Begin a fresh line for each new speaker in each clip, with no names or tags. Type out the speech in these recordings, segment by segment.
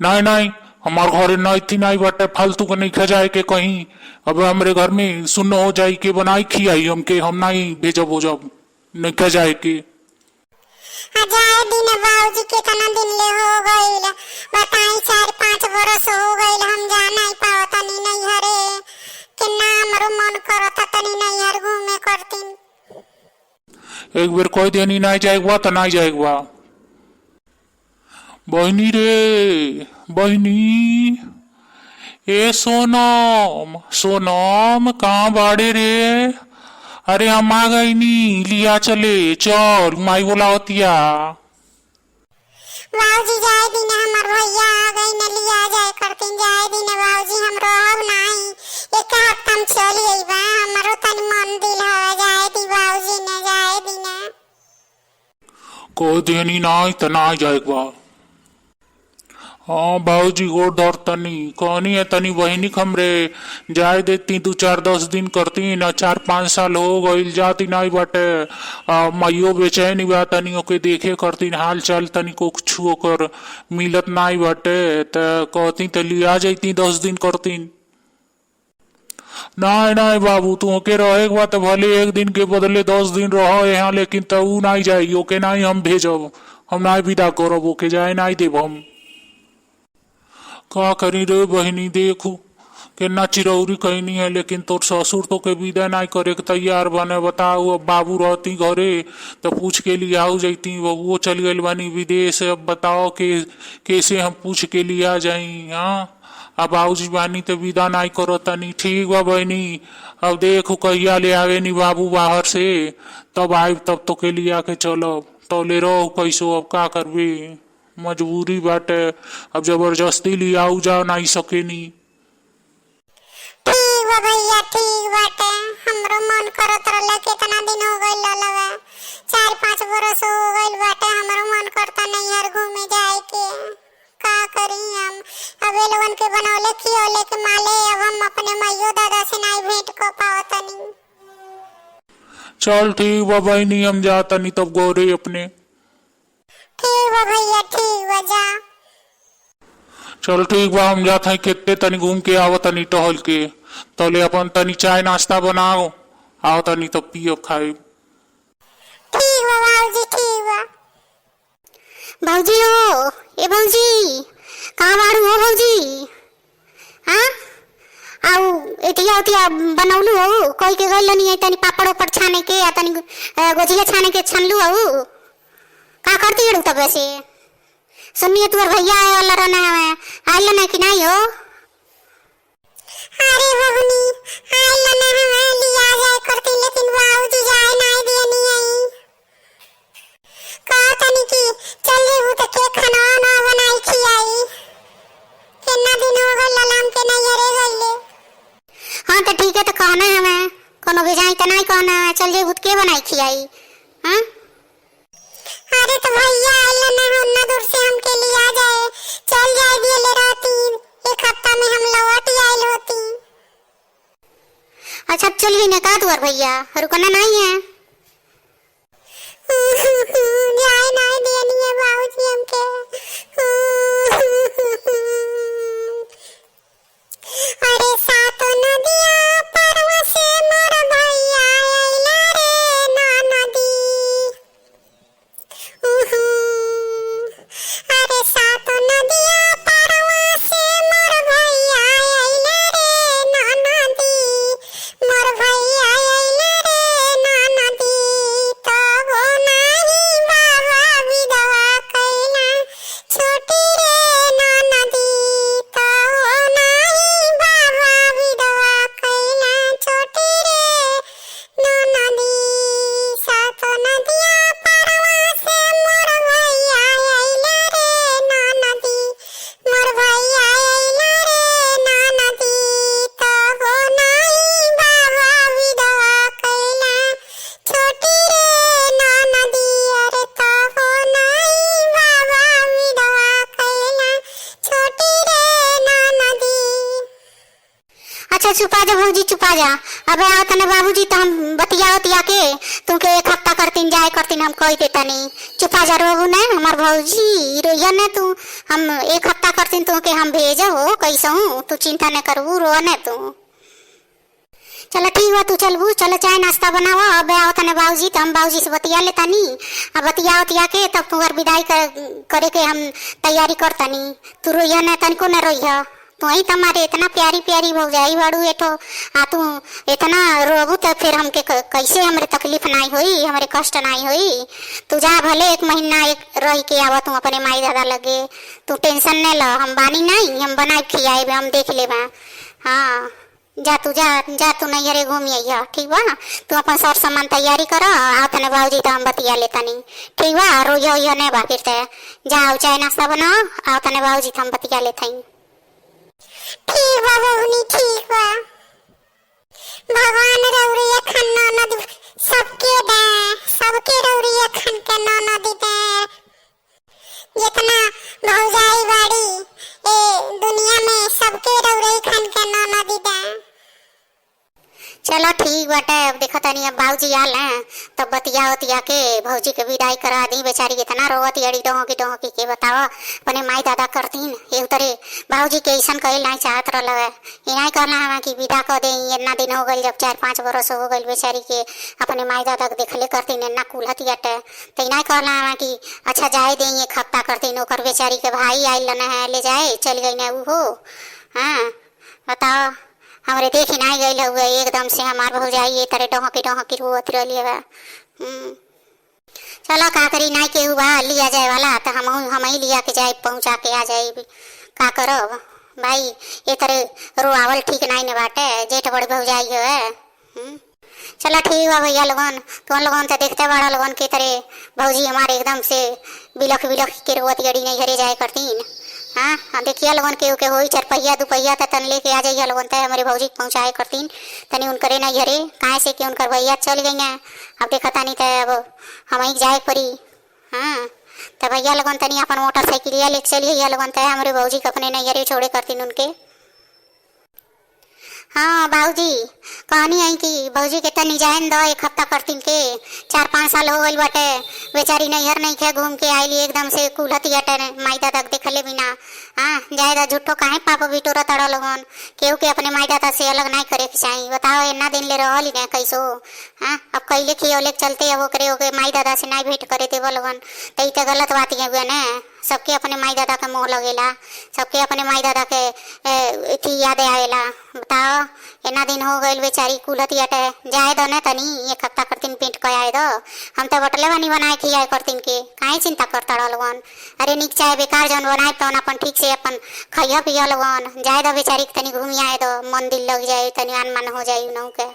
नहीं नहीं, हमार घरे नहीं थी नहीं बाटे, फालतू के नहीं जाए के कहीं। अब हमरे घर में सुनो हो जाई के बनाई खियाई हमके, हम नहीं भेजब हो जब नहीं जाए के।
आ जाए दिन बाबूजी, केतना दिन ले हो गइल बताई, 4-5 बरस हो गइल, हम जा नहीं पावतनी नैहरे। केना हमरो मन करता तनी नैहर घूमे करतीन।
एक बेर कह देनी नहीं जाएगा तो नहीं जाएगा। बहनी रे बहनी, ए सोनम, सोनम कहाँ बाड़े रे? अरे हम आ गई नी, लिया चले चल, माई बोलावतिया।
बाबूजी जाए दिन, हमर भैया आ गई न लिया जाए करतीन। जाए दिन बाबूजी, हम रहब नाही, एक हफ्ता में चल अइबा, हमरो तनी मन दिल हवे। जाए दी बाबूजी ने, जाए दिन।
कह देनी नहीं तो नहीं जाएगा। हाँ बाबूजी गोड़ धर तनी कहनी है तनी बहनी हमरे जाए देती 2-4-10 दिन करती ना, 4-5 साल हो गइल जाती नहीं बाटे। माइयो बेचैन बा, तनी ओके देखे करती हाल चाल, तनी को कुछ ओकर मिलत नहीं बाटे, त कहती त लिया जैती 10 दिन करती। नहीं नहीं बाबू, तू ओके रहे के बा त भले 1 दिन के बदले 10 दिन रह यहाँ, लेकिन त ऊ नहीं जाई, ओके नहीं हम भेजब, हम नहीं विदा करब, ओके जाए नहीं देब हम। का करी रे बहनी, देखू केना चिरौरी कहनी है, लेकिन तोर ससुर तो के विदा नहीं करे के तैयार बने। बताओ अब बाबू रहती घरे तो पूछ के लिए आओ जैती, वो चल गए बानी विदेश, अब बताओ के कैसे हम पूछ के लिए आ जाई। हाँ अब बाबूजी बानी तो विदा नहीं करो तनी। ठीक बा बहनी, अब देखो कहिया ले आवे नी बाबू बाहर से, तब आए तब तो के लिए आके चलो, तो ले रहो कैसो, अब का करबे, मजबूरी बाटे, अब जबरदस्ती लियाऊ जा नहीं सकेनी।
ठीक बा भैया, ठीक बाटे, हमरो मन करत रहल, केतना दिन हो गइल ललवा, 4-5 बरस हो गइल बाटे, हमरो मन करता नैहर घूमे जाए के। का करी हम, अब ए लोगन के बनौले खियौले के माले, अब हम अपने माइयो दादा से नहीं भेंट कर पावतनी।
चल ठीक बा बहनी, हम जातनी तब गोरे अपने।
ठीक बा भैया, ठीक बा, जा।
चल ठीक बा, हम जात हई खेते, तनी घूम के आवत तनी टहल के, तले अपन तनी चाय नाश्ता बनाओ, आओ तनी तब पियब खाए।
ठीक बा बाबूजी, ठीक बा।
भौजी हो, ए भौजी कहाँ बाड़ू हो भौजी? हाँ आउ एतिया उतिया बनौलू हो, कोई के गइल नहीं है तनी पापड़ ऊपर छाने के या तनी गोजिया छाने के छानलू हो, का करती है तब? वैसे सुनिए तुअर भैया आए वाला रहना है, आइल ना कि नहीं हो?
अरे बबनी आइल ना हमें लिया जाए करती, लेकिन बाबूजी जाए नहीं दिए आई। कहतनी कि चल जेबू त के खाना ना बनाई खियाई, केतना दिन हो गइल ललाम के नैहरे गइले।
हाँ तो ठीक है, तो कहना है हमें कोनो भेजाई तो नहीं कहना है, चल जेबू त के बनाई खियाई। हाँ
अरे तो भैया आइल ना उन्ना दूर से हमके लिया जाए, चल जाए दिए ले रहती, 1 हफ्ता में हम लौट आइल होती।
अच्छा चल गई ना का तुअर भैया, रुकना नहीं है?
जाए नहीं दिए है बाबूजी हमके। अरे सातो नदिया पारवा से मोर भैया आइला रे ना नदी। अरे सातो नदिया पारवा से मोर भैया आइला रे ना नदी, मोर भैया आइला रे ना नदी।
अच्छा चुपा जा भौजी, चुपा जा। अबे आओ तने बाबूजी तो हम बतिया उतिया के तुमके एक हफ्ता करतीन जाए करतीन हम कह देता नहीं। चुपा जा रोबू ना हमार भौजी, रोइया ना तू, हम एक हफ्ता करतीन तुमके हम भेज हो कैसहू, तू चिंता न करबू, रो ना तू। चलो ठीक बा, तू चलबू, चलो चाय नाश्ता बनावा। अब आओ तने बाबूजी तो हम बाबूजी से बतिया लेतानी, अब बतिया उतिया के तब तुम्हार विदाई करे के हम तैयारी करतानी। तू रोइया ना, तनिको ना रोइया, तू ही तुम्हारे इतना प्यारी प्यारी भौजाई बाड़ू एठो, आ तू इतना रोबू तो फिर हमके कैसे हमरे तकलीफ नहीं होई, हमरे कष्ट नहीं होई। तू जा भले एक महीना एक रह के आवा तू अपने माई दादा लगे, तू टेंशन नहीं ल, हम बानी नहीं, हम बनाए खियाए हम देख लेबा। हाँ जा तू, जा जा तू नैहरे घूमी अइहा, ठीक बा? तू अपन सर सामान तैयारी कर, आओ तने बाबूजी तो हम बतिया लेतानी, ठीक बा? रोइया ओइया नहीं बा फिर ते, जाओ चाय नाश्ता बनाओ, आओ तने बाबूजी तो हम बतिया लेतानी।
ठीक बा बबुनी, ठीक बा। भगवान रौरिया खन ननद सबके दे, सबके रौरिया खन के ननद दे। जितना भौजाई बाड़ी ए दुनिया में सबके रौरिया खन के ननद दे।
चलो ठीक बाटे, अब देखा तनी अब बाबूजी आल हैं तब बतिया उतिया के भौजी के विदाई करा दी। बेचारी इतना रोवत अड़ी डोहकी डोहकी के, बतावा अपने माई दादा करतीन ये उतरे बाबूजी के ऐसन कहे नहीं चाहत रहल है, इनाई कहना हमें कि विदा कर दे, इतना दिन हो गइल, जब 4-5 बरस हो गइल बेचारी के अपने माई दादा के देखले करतीन, इतना कुलहत याटे तो इनाई कहना हमें कि अच्छा जाए दे, एक हफ्ता करतीन। ओकर बेचारी के भाई आइल न है ले जाए चल गई न उहो। हाँ बताओ हमरे देखी नहीं गई हुए एकदम से हमार भौजाई ये तरह डोहकी डोहकी रोवत रहली है। चलो का करी, नहीं केहू बा लिया जाए वाला तो हम ही लिया के जाए पहुंचा के आ जाए, का करब भाई, ये तरह रोआवल ठीक नहीं ने बाटे, जेठ बड़ भौजाई है। चलो ठीक बा भैया लोगन, तुम लोगन तो देखते बड़ा लोगन के तरह भौजी हमारे एकदम से बिलख बिलख के रोवत गड़ी नहीं घरे जाए करतीन। हाँ हाँ देखिए लोगन के के होई 4 पहिया 2 पहिया त तन लेके आ जाइए लोगन, त हमारे भौजी पहुँचाए करतीन तनी उनकरे नहीं घरे, काहे से कि उनकर भैया चल गई हैं, अब देखता नहीं त अब हम ही जाए पड़ी। हाँ त भैया लोगन तनी अपन मोटरसाइकिलिया लेके चलिए लोगन, त हमारे भौजी के अपने नहीं घरे छोड़े करतीन उनके। हाँ बाबूजी कहनी आई कि भौजी के तनी जान दो एक हफ्ता करतीन के, 4-5 साल हो गइल बाटे बेचारी नैहर नहीं खे घूम के आइली एकदम से कुलहती अटे माई दादा के देखले बिना। हाँ जाए दा झूठो काहे पाप बिटोरा तड़ा लोगन, केहू के अपने माई दादा से अलग नहीं करे के चाही। बताओ इतना दिन ले रहल ने कैसो। हाँ अब कैले खियौले के चलते अब ओकरे ओके माई दादा से नहीं भेंट करे देव लोगन, त ई त गलत बात है ने। सबके अपने माई दादा के मोह लगेला, सबके अपने माई दादा के अथी याद आवेला। बताओ इतना दिन हो गइल बेचारी कुलहती अटे, जाए दो ना तनी एक हफ्ता करतीन पेंट कर आए दो, हम तो बटले बानी बनाए खियाए करतीन के, काहे चिंता करता लोगन। अरे निक चाहे बेकार जौन बनाए तौन अपन ठीक से अपन खइया पिया लोगन, जाए दो बेचारी के तनी घूमी आए दो, मन दिल लग जाए तनी अनमन हो जाए उनहु के।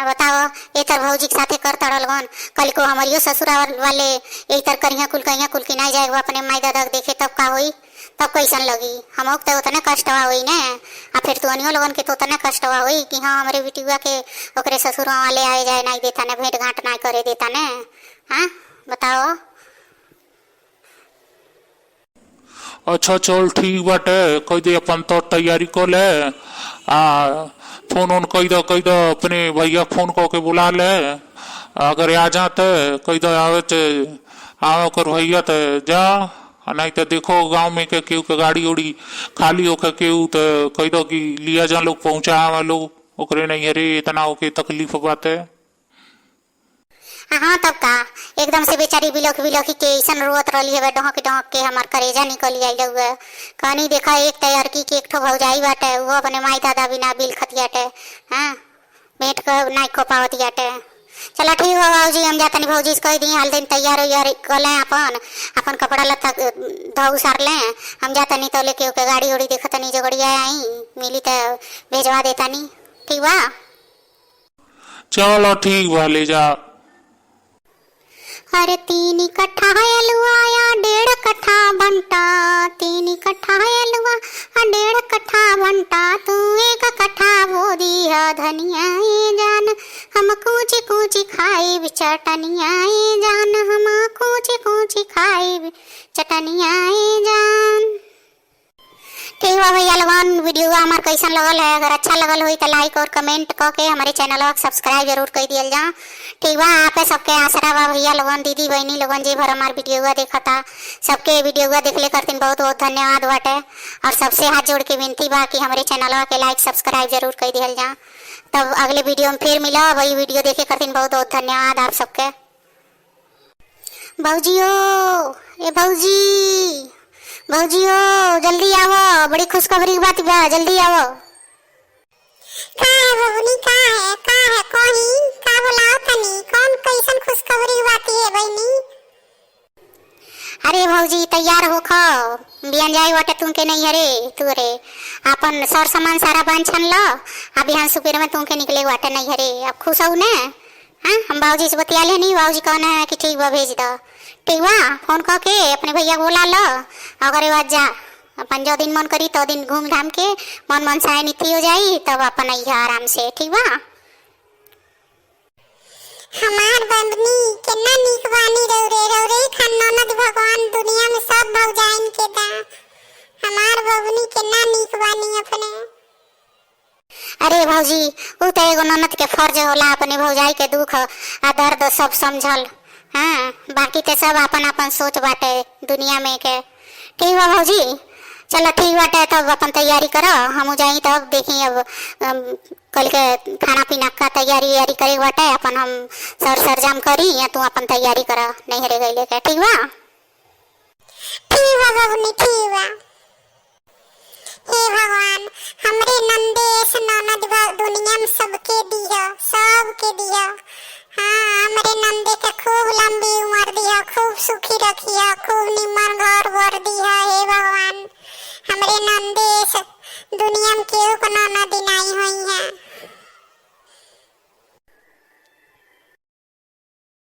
अब बताओ ए तर भौजी के साथे कर तड़ल गन, कल को हमारियो ससुराल वाले यही तर करिया कुल कहिया कुल की नहीं जाए अपने माई दादा के देखे तब का होई, तब कैसन लगी हमहू के तो उतना कष्टवा होई ने, आ फिर तू अनियो लोगन के तो उतना कष्टवा होई कि हाँ हमरे बिटिया के ओकरे ससुरवा वाले आए जाए नहीं देता ने, भेंट घाट नहीं करे देता ने। हाँ बताओ।
अच्छा चल ठीक बाटे, कह दे अपन तो तैयारी कर ले, आ फोन ऑन कह दो, कह दो अपने भैया फोन कह के बुला ले, अगर आ जाते कह दो आवे ते आवे ओकर भैया ते जा, आ नहीं तो देखो गांव में के केहू के गाड़ी उड़ी खाली होके केहू तो कह दो कि लिया जा लोग पहुंचा आवे लोग ओकरे नहीं अरे इतना होके तकलीफ बाटे।
हाँ तब का एकदम से बेचारी बिलख बिलख के ऐसन रोवत रहली है डहक डहक के हमार करेजा निकल आइल हुए। कहनी देखा एक तैयार की के एक ठो भौजाई बाटे वो अपने माई दादा बिना बिल खतियाटे, हाँ भेंट कर नहीं खो पावतियाटे। चला ठीक हो बाबूजी, हम जातनी भौजी से कह दी हाल दिन तैयार हो यार कर लें अपन अपन कपड़ा लत्ता धो उसार लें, हम जातनी तो लेके ओके गाड़ी उड़ी देखतनी जो गड़िया आई मिली तो भेजवा देतानी, ठीक बा?
चलो ठीक बा ले जा।
अरे 3 कट्ठा अलुआ या 1.5 कट्ठा भंटा, 3 कट्ठा अलुआ आ 1.5 कट्ठा भंटा, तू 1 कट्ठा बोदी है धनिया ए जान, हम कूची कूची खाई चटनिया ए जान, हम कूची कूची खाई चटनिया ए जान। ठीक बा भैया लोगन, वीडियो हमार कैसन लगल है? अगर अच्छा लगल होई तो लाइक और कमेंट क के हमारे चैनल के सब्सक्राइब जरूर कर दियल जा। ठीक बा, आप सबके आसरा बा भैया लोगन, दीदी बहनी लोगन जे भर हमार वीडियो देखता, सबके वीडियो देखले करतीन बहुत बहुत धन्यवाद बाटे। और सबसे हाथ जोड़ के विनती बा कि हमारे चैनल के लाइक सब्सक्राइब जरूर कर दियल जा। तब अगले वीडियो में फिर मिला। वही वीडियो देखे करतीन बहुत बहुत धन्यवाद आप सबके। भौजी हो, ए भौजी, भौजी हो, जल्दी आवो, बड़ी खुशखबरी की बात बा, जल्दी आवो।
का है बबुनी, का है, का है, कहीं का बोलाओ तनी, कौन कैसन खुशखबरी की बात है बहनी?
अरे भौजी तैयार हो खो, बिहान जाए बाटे तुमके नहीं हरे तू रे अपन सर सामान सारा बांध छान लो, आ बिहान सुबेरे में तुमके निकले बाटे नहीं हरे। अब खुश हो ने? हाँ, हम बाबूजी से बतिया ले नहीं, बाबूजी कहना है कि ठीक बा भेज दो। ठीक बा, फोन कर के अपने भैया को बोला लो, अगर बाद जा अपन जो दिन मन करी तो दिन घूम घाम के मन मन साय निथी हो जाई, तब अपन अइहा आराम से। ठीक बा।
हमार बंदनी केना नीक बानी रौरे, रौरे खान ननद भगवान दुनिया में सब भौजाइन के दा। हमार बबुनी केना नीक बानी अपने।
अरे भौजी, उ तो एगो ननद के फर्ज होला अपने भौजाई के दुख आ दर्द सब समझल। हाँ, बाकी ते सब अपन अपन सोच बाटे दुनिया में के। ठीक बा भौजी, चलो ठीक बाटे, तब अपन तैयारी करो, हम जाई तब देखी। अब कल के खाना पीना का तैयारी उयारी करे बाटे, अपन हम सर सरजाम करी या तू अपन तैयारी कर नैहरे गइले के। ठीक बा।
ठीक बा बबुनी, ठीक बा। हे भगवान, हमरे नंदेश ननद दुनिया में सबके दीह, सबके दीह। हाँ, हमरे नंदे के खूब लंबी उम्र दीह, खूब सुखी रखिह, खूब निमन घर बर दीह। हे भगवान, हमरे नंदेश दुनिया में केहू को ननद नाई होई है।